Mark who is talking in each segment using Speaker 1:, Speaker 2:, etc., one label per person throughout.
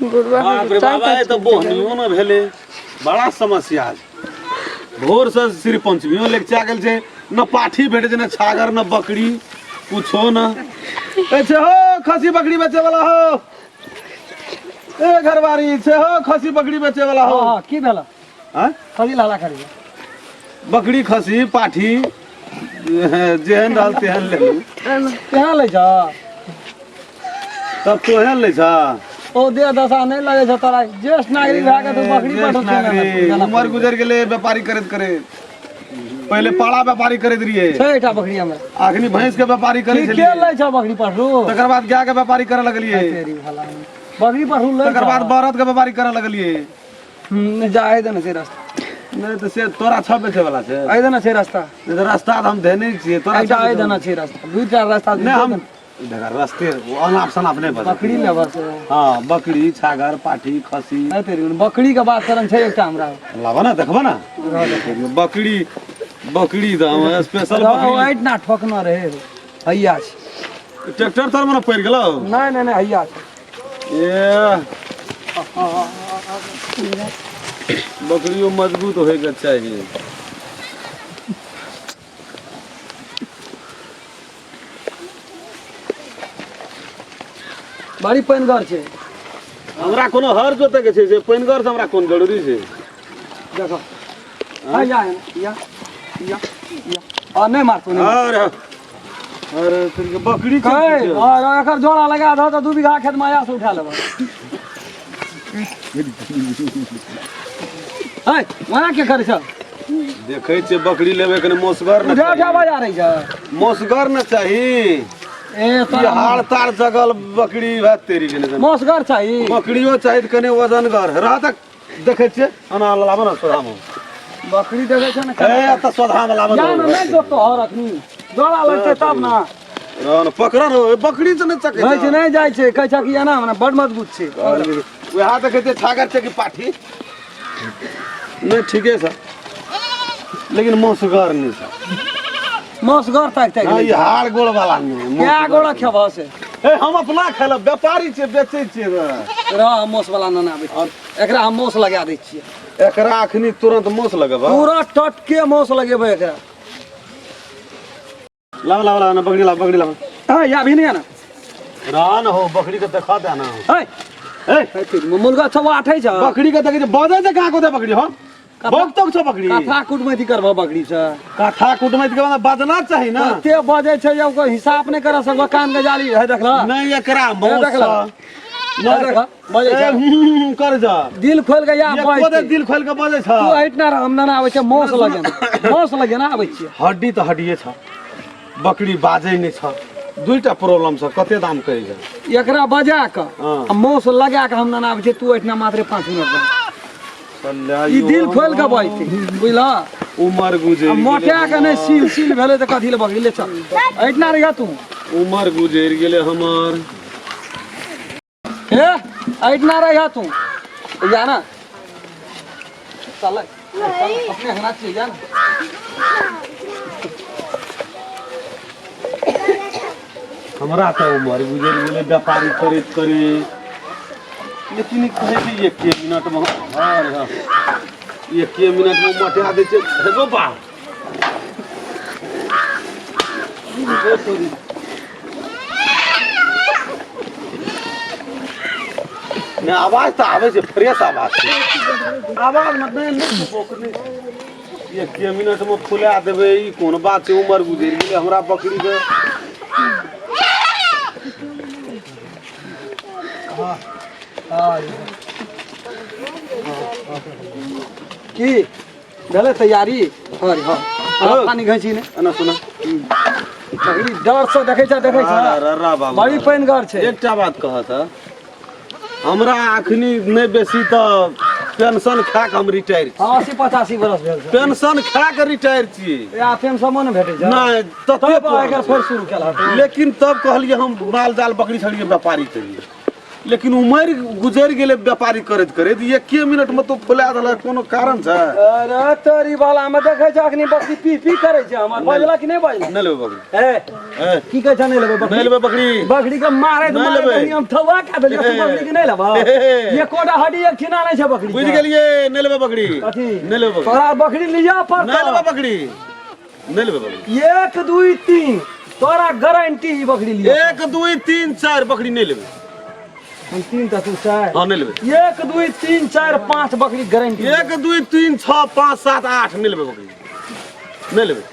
Speaker 1: बुढ़वा
Speaker 2: बाप रे बाबा ए तऽ बोहनियो न भेलै बड़ा समस्या छै भोरसँ श्री पंचमियो लेके गेल छै न पाठी भेटै छै न छागर न बकरी कुछो न ए छै हो खसी बकरी बेचे वाला हो ए घरवारी छै हो खसी बकरी बेचे वाला हो
Speaker 3: हाँ की भेल
Speaker 2: आँय?
Speaker 3: खसी लहला करी
Speaker 2: बकरी खसी पाठी जेहन रहल तेहन लेलू
Speaker 3: केना लै छ
Speaker 2: तब तोहे लै छ
Speaker 3: ओ देह दशा नहि लगै छ तोरा ज्येष्ठ नागरिक भए कऽ तू बकरी
Speaker 2: ज्येष्ठ
Speaker 3: पठौ
Speaker 2: नागरिक, उमर गुजर गेलै व्यापारी करैत करैत पहिले पाड़ा व्यापारी करैत रहियै
Speaker 3: छै एकटा बकरी हमरा
Speaker 2: अखनी भैंस के व्यापारी करै
Speaker 3: की के
Speaker 2: छलियै
Speaker 3: लै छ बकरी पठरू
Speaker 2: तकर बाद गाय के व्यापारी करऽ लगलियै
Speaker 3: तेरी भला बकरी पठरू लै
Speaker 2: तकर बाद बरद के व्यापारी करऽ लगलियै
Speaker 3: जा आइ देने छै रास्ता
Speaker 2: नहि तऽ से तोरा छ बेचे वाला छै
Speaker 3: आइ देने छै रास्ता
Speaker 2: नहि तऽ रास्ता तऽ हम धेने छियै तोरा
Speaker 3: एकटा
Speaker 2: छह
Speaker 3: आइ
Speaker 2: बेचे
Speaker 3: देने छै रास्ता दूटा रास्ता
Speaker 2: नहि हम देखा रास्ते अनाप शनाप नहि बजै
Speaker 3: बकरी लेबऽ से
Speaker 2: हँ बकरी छागर पाठी खसी
Speaker 3: नहि तेरी बकरी के बात करन छै एकटा हमरा
Speaker 2: लाबऽ ने देखबऽ ने बकरी बकरी तऽ हम स्पेशल बकरी
Speaker 3: ऐट ना ठोकना रहे हैया छै
Speaker 2: ट्रैक्टर तर मे पड़ि गेलौ
Speaker 3: नहि नहि नहि हैया छै
Speaker 2: ए बकरियो मजबूत होइके चाही
Speaker 3: बड़ी पानिगर छै
Speaker 2: हमरा कोनो हर जोतै के छै से पानिगर से हमरा कोन जरूरी छै
Speaker 3: देखो हाँ या या या या आ नहि मारतो नहि
Speaker 2: अरे अरे तोरी के बकरी छै
Speaker 3: कहै और एकर जोड़ा लगा दहो तऽ 2 बीघा खेत माया से उठा लेबै है वहाँ के करै छ
Speaker 2: देखै छियै बकरी लेबै कने मोसगर ने
Speaker 3: उठा उठा बजा रही छ
Speaker 2: मोसगर ने चाही
Speaker 3: ए
Speaker 2: ई
Speaker 3: तोरा
Speaker 2: हाड़ ताड़ जगल बकरी भए तेरी के ने
Speaker 3: मोसगर चाही
Speaker 2: बकरियो चाही तऽ कने वजनगर रह तक देखै छियै एना लाबऽ ने सोधामे
Speaker 3: बकरी देखै छ ने
Speaker 2: ए एतऽ सोधामे लाबऽ
Speaker 3: जा ने नहि जोततो हर अखनी जोड़ा लगतै तब ने
Speaker 2: रह ने पकड़ ने बकरी से नहि चकै
Speaker 3: नहि छै नहि जाइ छै कहै छ कि एना मने बड मजबूत छै
Speaker 2: वएह देखै छियै छागर छै कि पाठी नहि ठीके छै लेकिन मौसगर नहि छै
Speaker 3: मौसगर ताकि ताकि
Speaker 2: हँ, ई हाड़ गोड़ वाला नहि
Speaker 3: क्या गोड़ा खेबह से
Speaker 2: ए हम अपना खेलब व्यापारी छियै बेचै छियै तऽ।
Speaker 3: रह हम मौस वाला नना आबै छी। एकरा हम मौस लगा दै छियै
Speaker 2: एकरा अखनी तुरंत मौस लगेबह
Speaker 3: पूरा टटके मौस लगेबै एकरा
Speaker 2: लाव लाव लाव ना बकरी लाव बकरी लाव
Speaker 3: है या भी नहीं है ना
Speaker 2: रह न हो बकरी के देखा दे ना
Speaker 3: है
Speaker 2: ए
Speaker 3: है फिर मुर्गा छौ आठै छ
Speaker 2: बकरी के देखै छै बजै छै कहाँ कोते बकरी हो बक तक छौ बकरी
Speaker 3: कथा कुटमैती करबह बकरी से
Speaker 2: कथा कुटमैत के बाद बजना चाही ना
Speaker 3: कते बजै छै जे ओकर हिसाब नहि कर सकबह कान के जाली है देखल
Speaker 2: नहीं एकरा मौस
Speaker 3: देखल।
Speaker 2: नहीं
Speaker 3: देख बजै
Speaker 2: ए,
Speaker 3: छै
Speaker 2: हम्म, कर जा
Speaker 3: दिल खोल के या
Speaker 2: एको
Speaker 3: बजतै
Speaker 2: दे दिल खोल के बजै छ
Speaker 3: तू हटि ना रह हम ना आबै छै मौस लगे मौस लगे ना आबै छियै
Speaker 2: हड्डी तऽ हड्डिए छ बकरी बाजै नहि छ दुईटा प्रॉब्लम छ कते दाम कहै छै
Speaker 3: एकरा बजा कऽ
Speaker 2: हाँ।
Speaker 3: आ मौस लगा कऽ हम ना आबै छियै तू एहिठिना मात्र 5 मिनट रह। ई दिल खोल कऽ बजतै बुझलह
Speaker 2: उमर गुजरि
Speaker 3: आ मोटा के नहि सील सील भेलै तऽ कथी लए बकरी ले चल एहिठिना रहिह तू
Speaker 2: उमर गुजरि गेलै हमर
Speaker 3: हे एहिठिना रहिह तू जा ना चल अपने अंगना छियै जा ना
Speaker 2: हमरा तऽ उमर गुजरि गेलै व्यापारी करैत करैत लेकिन ई कहै छै एके मिनटमे हर हर एके मिनटमे मटा दै छै हेगो बा नहि आवाज तऽ आबै छै फ्रेश आवाज छै आवाज मतलब नहि नहि एके मिनटमे फुला देबै ई कोन बात छै उमर गुजरि गेलै हमरा बकरीके
Speaker 3: की भेलै तैयारी हर हर
Speaker 2: हौ।
Speaker 3: पानी घैची ने
Speaker 2: एना सुन
Speaker 3: बकरी डर से देखै छ देखै छ
Speaker 2: बाबू
Speaker 3: बड़ी पानिगर छै
Speaker 2: एकटा बात कहत हमरा अखनी नहि बेसी तऽ पेंशन खा कऽ हम रिटायर छी
Speaker 3: हाँ 80-85 बरस भेल छै
Speaker 2: पेंशन खा कऽ रिटायर छी
Speaker 3: या पेंशनो नहि भेटै छै
Speaker 2: नहि तते
Speaker 3: तब एकर फेर शुरू केलक
Speaker 2: लेकिन तब कहलियै हम माल जाल बकरी छकरी के व्यापारी करियै लेकिन उमर गुजरि गेलै व्यापारी करैत करैत एके मिनट में तो फुला देलक कोनो कारण छै
Speaker 3: अरे तोरी वाला में देखै छ अखनी बकरी पी पी करै छै हमर बजला कि नहि बजला
Speaker 2: नहि लेबै बकरी
Speaker 3: ए
Speaker 2: ए,
Speaker 3: की कहै छ नहि लेबै
Speaker 2: नहि
Speaker 3: बकरी
Speaker 2: लेबै बकरी
Speaker 3: बकरी के मारे
Speaker 2: नहि
Speaker 3: मारे
Speaker 2: लेबै।
Speaker 3: कनी हम ठौआ खा देलियै तू बकरी के नहि लेबऽ एकोटा हड्डी एक ठिना नहि छै बकरी के।
Speaker 2: बुझि गेलियै नहि लेबै बकरी
Speaker 3: कथी
Speaker 2: नहि लेबै बकरी
Speaker 3: तोरा बकरी लिअ पड़तौ
Speaker 2: नहि लेबै बकरी नहि लेबै बकरी
Speaker 3: 1 2 3 तोरा गारंटी ई बकरी लिअ
Speaker 2: 1 2 3 4 बकरी नहि लेबै
Speaker 3: हम तीन तऽ तू चारि
Speaker 2: हाँ नहि लेबै
Speaker 3: 1 2 3 4 5 बकरी गारंटी
Speaker 2: 1 2 3 6 5 7 8 नहि लेबै बकरी नहि लेबै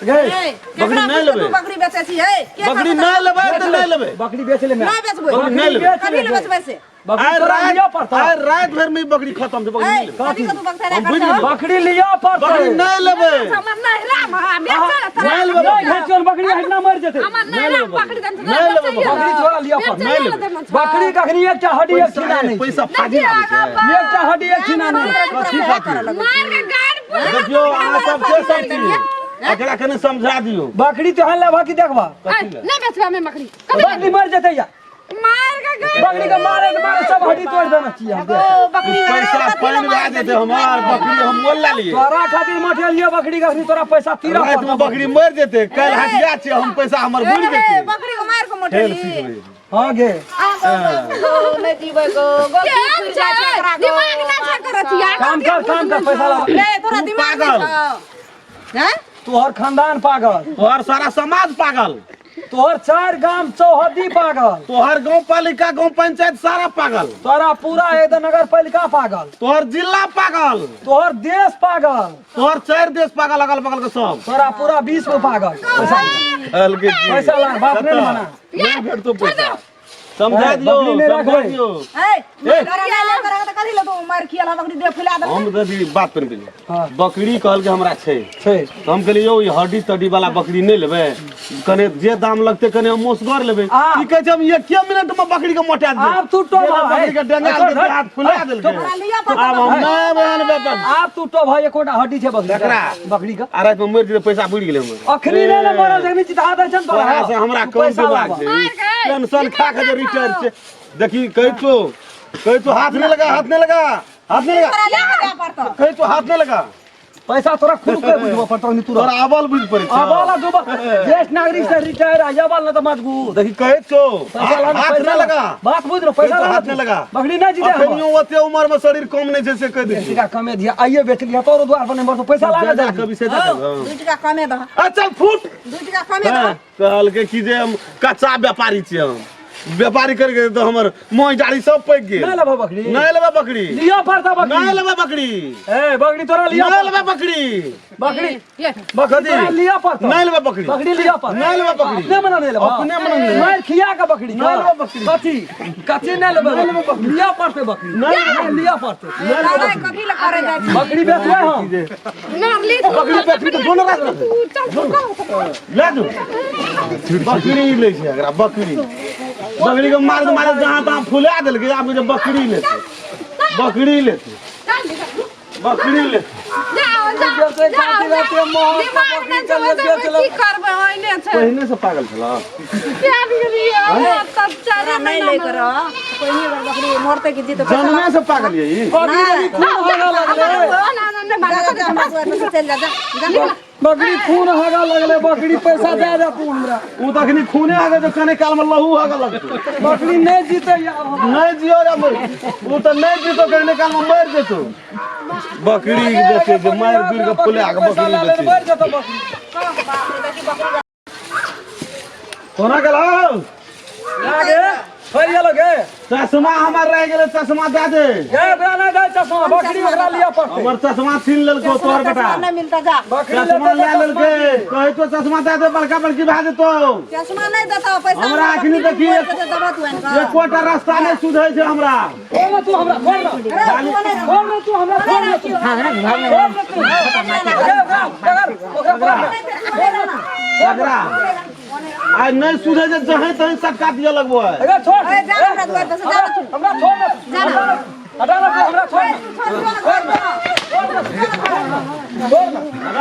Speaker 3: गए
Speaker 1: ए,
Speaker 2: बकरी
Speaker 1: केकरा
Speaker 2: नहि
Speaker 1: पूछ के
Speaker 2: लेबै।
Speaker 1: तू बकरी बेचै छी हे के
Speaker 2: बकरी
Speaker 1: खा
Speaker 2: नहि लेबै तऽ नहि लेबै
Speaker 3: बकरी बेच ले मैं
Speaker 1: नहि बेचबै
Speaker 2: बकरी नहि लेबै।
Speaker 1: कथी ले बेचबै से
Speaker 3: बकरी
Speaker 2: आइ
Speaker 3: तोरा
Speaker 2: राति
Speaker 3: लिअ पड़तौ
Speaker 2: आइ राति भरि में ई बकरी खत्म छै बकरी
Speaker 1: ए
Speaker 2: नहि लेबै
Speaker 1: कथी के तू बकरी
Speaker 2: हम बुझि गेलियै।
Speaker 3: बकरी लिअ पड़तौ
Speaker 2: बकरी नहि लेबै
Speaker 1: हमर नहिरा मे बेचै ले तोरा
Speaker 2: नहि लेबै
Speaker 3: नहि घिचल बकरी हटना मर जेतै
Speaker 1: हमर नहिरा मे बकरी देने
Speaker 2: नहि लेबै
Speaker 3: बकरी तोरा लिअ पड़तौ
Speaker 2: नहि लेबै।
Speaker 3: बकरी कखनी एकटा हड्डी एक छिना नहि छै।
Speaker 2: पैसा फाजिल आबै छै
Speaker 3: एकटा हड्डी एक छिना नहि
Speaker 2: कथी खातिर
Speaker 1: मार के गाड़ पुरा
Speaker 2: देखियौ अहाँ सब के सब चीज एकरा कने समझा दियौ
Speaker 3: बकरी तोहन लेबह कि देखबह
Speaker 1: नहीं बेचबा में बकरी
Speaker 3: बकरी मर जेतै या
Speaker 1: मार के गाड़
Speaker 3: बकरी के मारे के मारे सब हड्डी तोड़ देना चाहिए हम देख।
Speaker 1: बकरी
Speaker 2: पैसा पानि भए जेतै हमर बकरी हम मोल ला लिए
Speaker 3: तोरा खातिर मठेलियो बकरी के अखनी तोरा पैसा तीरा
Speaker 2: राति में बकरी मरि जेतै काल्हि हटिया छियै हम पैसा हमर बुड़ि जेतै
Speaker 1: बकरी को मार के
Speaker 2: खेल
Speaker 1: मोटली
Speaker 2: सिखबै
Speaker 3: हाँ गे
Speaker 1: नहीं जीबै गो गो की फुर जाइ छै एकरा गो दिमाग ना छै करत यार
Speaker 3: काम कर काम कर पैसा ला
Speaker 1: रे तोरा
Speaker 2: तू
Speaker 1: दिमाग
Speaker 2: पागल।
Speaker 1: नहीं छौ हैं
Speaker 3: तोहर खानदान पागल
Speaker 2: तोहर सारा समाज पागल
Speaker 3: तोहर चार गाम चौहद्दी पागल
Speaker 2: तोहर गाँव पालिका गाँव पंचायत सारा पागल
Speaker 3: तोरा पूरा एकदम नगर पालिका पागल
Speaker 2: तोहर जिला पागल
Speaker 3: तोहर देश पागल
Speaker 2: तोहर चारि देश पागल अगल बगल के सब
Speaker 3: तोरा पूरा विश्व पागल पैसा
Speaker 2: कहलकै की?
Speaker 3: पैसा ला बाप ने मना
Speaker 2: नहि भेटतौ पैसा समझा
Speaker 3: ए,
Speaker 2: दियौ
Speaker 3: बकरी नहि
Speaker 2: समझा
Speaker 3: राखबै।
Speaker 2: दियौ
Speaker 1: ए तोरा नहीं ले करा त कथी ले तू मार खियल बकरी दे फुला दे
Speaker 2: हम दीदी बात पर गेलियै
Speaker 3: हाँ।
Speaker 2: बकरी कहलकै हमरा छै
Speaker 3: छै
Speaker 2: तऽ हम कहलियै यौ ई हड्डी तड्डी वाला बकरी नहि लेबै कने जे दाम लगतै कने हम मोसगर लेबै
Speaker 3: आ।
Speaker 2: की कहै छै हम एके मिनट मे बकरी के मोटा देबै
Speaker 3: आब तू टोभ
Speaker 2: बकरी के डेंगा देलकै, हाथ फुला देलकै
Speaker 1: तोरा लिया पड़तौ
Speaker 2: आब हम नहि बहन बेटा
Speaker 3: आब तू टोभ एकोटा हड्डी छै बकरी
Speaker 2: केकरा?
Speaker 3: बकरी के
Speaker 2: आ राति मे मरि जेतै पैसा बुड़ि गेलै हमर
Speaker 3: अखनी नहि ने मरल जखनी चिता दै छै ने तोरा
Speaker 2: तोरा से हमरा
Speaker 3: तू
Speaker 2: कम
Speaker 3: पैसा
Speaker 2: दिमाग
Speaker 3: लाबह।
Speaker 2: छै पेंशन खा के जे रिटायर छै देखी कहै छौ कहै छौ हाथ नहि लगा हाथ नहि लगा हाथ नहि लगा
Speaker 1: तोरा ले के पड़तौ
Speaker 2: कहै छौ हाथ नहि लगा
Speaker 3: पैसा तोरा खुद के बुझबऽ पड़तौ नहीं तोरा
Speaker 2: तोरा अबल बुझि पड़ै छै
Speaker 3: अबल दुबा ज्येष्ठ नागरिक से रिटायर आ अबल न तऽ मजबूत
Speaker 2: देखी कहै छौ
Speaker 3: पैसा ला
Speaker 2: हाथ नहि लगा
Speaker 3: बात बुझ लो पैसा
Speaker 2: पैसा
Speaker 3: ला
Speaker 2: हाथ नहि लगा।
Speaker 3: बकरी नहीं जीते हम
Speaker 2: अखनियो ओते उमर में शरीर कम नहि छै से कहि दै
Speaker 3: टका कमे दिया आइए बेच लिया तोरो द्वार पर नहीं मरतो पैसा
Speaker 2: छियौ
Speaker 3: लागे
Speaker 2: जा
Speaker 3: जा
Speaker 2: कभी से जा कभी।
Speaker 1: दू टका कमे दह
Speaker 2: आ चल फूट
Speaker 1: दू टका कमे दह
Speaker 2: कहलकै कि जे हम कच्चा व्यापारी छियै हम व्यापारी करके तऽ हमर मोह डाली सब पकि गेल
Speaker 3: नहीं लेबो बकरी
Speaker 2: नहि लेबै बकरी
Speaker 3: लिया पड़ता बकरी
Speaker 2: नहि लेबै बकरी
Speaker 3: ए बकरी तोरा लिया
Speaker 2: नहि लेबै बकरी
Speaker 3: बकरी बकरी
Speaker 2: कथी?
Speaker 3: तोरा लिया पड़ता
Speaker 2: नहि लेबै बकरी
Speaker 3: बकरी लिया पड़ता
Speaker 2: नहि लेबै बकरी
Speaker 3: अपने मना नहीं लेबो
Speaker 2: अपने मना नहीं लेबै।
Speaker 3: मार खिया के बकरी
Speaker 2: नहि लेबै बकरी।
Speaker 3: कथी कथी नहीं लेबै लिया पड़ते बकरी नहीं लिया पड़ते
Speaker 1: लड़ाई कथी ले करे जाइ छी
Speaker 3: बकरी बेचबै हम
Speaker 2: बकरी बेचबी तऽ दोनो राख ले जो बकरी लै छै एकरा बकरी बकरी के मार मारे जहाँ तहाँ फुला देलकै आब जे बकरी लेतै बकरी लेतै बकरी लेतै पहिने से पागल छल
Speaker 1: तोरा नहीं ले कर पहिने बेर बकरी मरतै कि जीतै पैसा
Speaker 2: जन्मे से पागल ये ई
Speaker 3: बकरी देखी खून हगा लगले
Speaker 1: जा जा जा हमरा दुआर पर से चलि जा जा जा
Speaker 3: बकरी खून हगा लगले बकरी पैसा दे दे तू हमरा
Speaker 2: ओ तऽ अखनी खूने आगे तो कने काल में लहू आगे लगतौ
Speaker 3: बकरी नहीं जीते आब हम
Speaker 2: नहीं जियो रे मर ओ तऽ नहीं जीतो कने काल में मर जेतो बकरी के बेचे जे मार दूर के फुला के
Speaker 3: पैसा
Speaker 2: बकरी
Speaker 3: ला ले
Speaker 2: बेचे
Speaker 3: मर जेतो बकरी
Speaker 1: बाप रे देखी बकरी
Speaker 2: कोना गेलौ
Speaker 3: लागे फैल गेलो गे
Speaker 2: चश्मा हमर रहि गेलै चश्मा दए दे
Speaker 3: गे ओकरा नहि दे चश्मा बकरी ओकरा लिअ पड़तै
Speaker 2: हमर चश्मा छीन लेलको तोहर बेटा
Speaker 1: चश्मा नहीं मिलता जा
Speaker 3: बकरी
Speaker 2: चश्मा
Speaker 3: लेतै
Speaker 2: लए
Speaker 3: तऽ
Speaker 2: लेलकै
Speaker 3: चश्मा
Speaker 2: कहै तो चश्मा दए दे बड़का बड़की भए जेतौ
Speaker 1: चश्मा नहीं देता पैसा
Speaker 2: हमरा अखनी देखी
Speaker 1: देबा तू आनि
Speaker 2: एकोटा रास्ता नहि सुधै छै हमरा
Speaker 3: छोड़ ना तू हमरा छोड़ ना छोड़ ना तू हमरा छोड़ ना तू छोड़ ना तू ओकरा ओकरा ओकरा
Speaker 2: एकरा आइ नहि सुधै छै जहें तहें सटका दिअ लगबो है
Speaker 3: अरे छोड़
Speaker 1: ए, जा ना हमरा दुआर पर से, जा ना तू।
Speaker 3: हमरा छोड़ ना
Speaker 1: जा ना।
Speaker 3: हटा ना तू हमरा छोड़ ना
Speaker 1: छोड़ ना
Speaker 3: छोड़ ना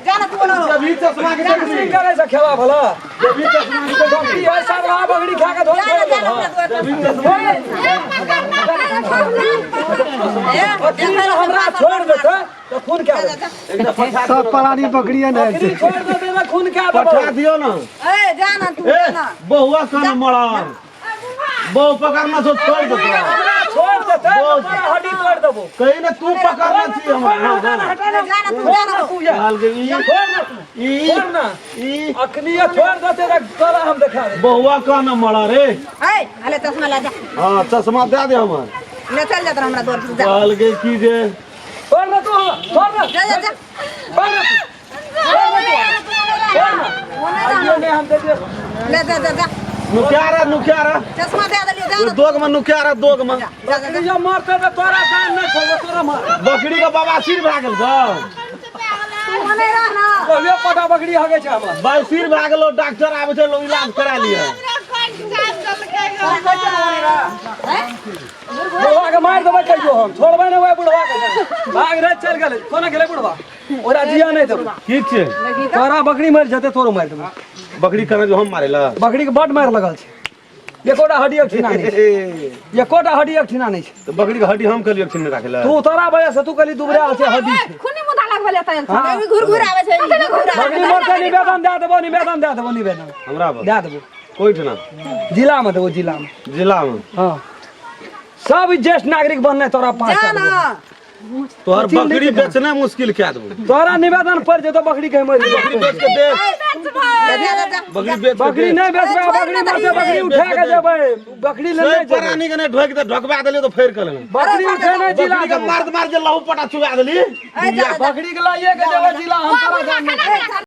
Speaker 1: जा ना ना तू बोलो।
Speaker 2: जब ही चश्मा के
Speaker 3: कुछ नहीं करे से खेवा भला।
Speaker 2: जब ही चश्मा के
Speaker 3: डॉक्टरी है सब रहा बकरी खा के धोल
Speaker 1: जा ना, जा ना
Speaker 3: छोड़
Speaker 1: अपना द्वार।
Speaker 2: जब ही चश्मा
Speaker 1: ए,
Speaker 3: अखनी हमरा छोड़ देते तो खून क्या देबै?
Speaker 2: एकटा पठा
Speaker 4: सब पलानी बकरिए ने
Speaker 3: बकरी छोड़ देते तो खून क्या देबै?
Speaker 2: पठा दियो ना।
Speaker 1: ए, जा ना तू,
Speaker 2: ए
Speaker 1: जा ना।
Speaker 2: बहुआ कन मरल बहु पकड़ना छौ छोड़ दे तोरा।
Speaker 3: हमरा छोड़ देते तो तोरा हड्डी तोड़ देबो।
Speaker 2: कही ना तू पकड़ना छी हमरा। हाँ, हाँ।
Speaker 1: जा ना तू, जा ना।
Speaker 3: तू जा।
Speaker 2: लाल के ई
Speaker 3: छोड़ ना तू।
Speaker 2: ई
Speaker 3: छोड़ ना।
Speaker 2: ई
Speaker 3: अखनी ये छोड़ देते तो तोरा हम देखा दे।
Speaker 2: बहुआ कन मरल रे।
Speaker 1: ए, अले चश्मा ले जा।
Speaker 2: हाँ चश्मा दे दे हमर।
Speaker 1: ले चल जा तोरा हमरा द्वार से, जा।
Speaker 2: कहल के की जे
Speaker 3: छोड़ ना तू हमरा, छोड़ ना।
Speaker 1: जा, जा, जा।
Speaker 3: छोड़ ना तू। छोड़ ना तू। छोड़ ना। आइयो नहीं हम दे दियो।
Speaker 1: ले जा, जा, जा।
Speaker 2: नुक्यारा नुक्यारा
Speaker 1: चश्मा दे देलियो, जा ना।
Speaker 2: दोग में नुक्यारा दोग में
Speaker 1: जा, जा, जा।
Speaker 3: बकरी जब मरते तो तोरा कान नहीं छोड़बो, तोरा मार।
Speaker 2: बकरी के बवासीर भए गेल छौ।
Speaker 1: तू मने रह ना।
Speaker 3: कहलियो पटा बकरी हगे छै हमर।
Speaker 2: बवासीर भए गेलो डॉक्टर आबै छै लोग इलाज करा लिअ।
Speaker 3: बुढ़वा के मारि देबै कहियो हम छोड़बै नहि ओहि बुढ़वा के। भाग रे चलि गेलै। कोना गेलै बुढ़वा? ओकरा जिया नहि देबै।
Speaker 2: की छै
Speaker 3: तोरा बकरी मरि जेतै तोरो मारि देबै।
Speaker 2: बकरी कने जो हम मारेला।
Speaker 3: बकरी के बड मारि लगल छै। एकोटा हड्डी एक ठिना नहि छै। एकोटा हड्डी एक ठिना नहि छै।
Speaker 2: तऽ बकरी के हड्डी हम कहलियै छिन राखेला।
Speaker 3: तू तोरा वजह से तू कहली दुबरायल छै हड्डी छै।
Speaker 5: खुनी मुदा लगबे लेतै।
Speaker 3: हाँ।
Speaker 1: घुर घुर आबै छै, घुर घुर आबै।
Speaker 3: बकरी मरतै निवेदन दए देबो, निवेदन दए देबो, निवेदन
Speaker 2: हमरा पर
Speaker 3: दए देबो।
Speaker 2: कोइ ठिना
Speaker 3: जिला में देबो, जिला में।
Speaker 2: जिला में।
Speaker 3: हाँ सब ज्येष्ठ नागरिक बनने तोरा पास।
Speaker 1: जा ना।
Speaker 2: तोहर बकरी बेचना मुश्किल कए देबो।
Speaker 3: तोरा निवेदन पड़ जेतो बकरी के मरि जेतो।
Speaker 2: बकरी बेच के देख।
Speaker 1: जा, जा, जा।
Speaker 2: बकरी बेच के
Speaker 3: बकरी
Speaker 2: देख।
Speaker 3: नहीं बेचबै, बकरी मरतै बकरी उठा के जेबै। बकरी ले
Speaker 2: से
Speaker 3: नहि जेबै।
Speaker 2: परानी के नहि ढोकि दे ढोकबा देलियै तऽ फेर के लेलहुँ।
Speaker 3: बकरी उठे नहि जिला
Speaker 2: बकरी के
Speaker 3: देबो।
Speaker 2: मार मार जे लहू पटा चुबा देली।
Speaker 1: ए, जा, जा, जा।
Speaker 3: बकरी के लइए के जेबै जिला हम तोरा।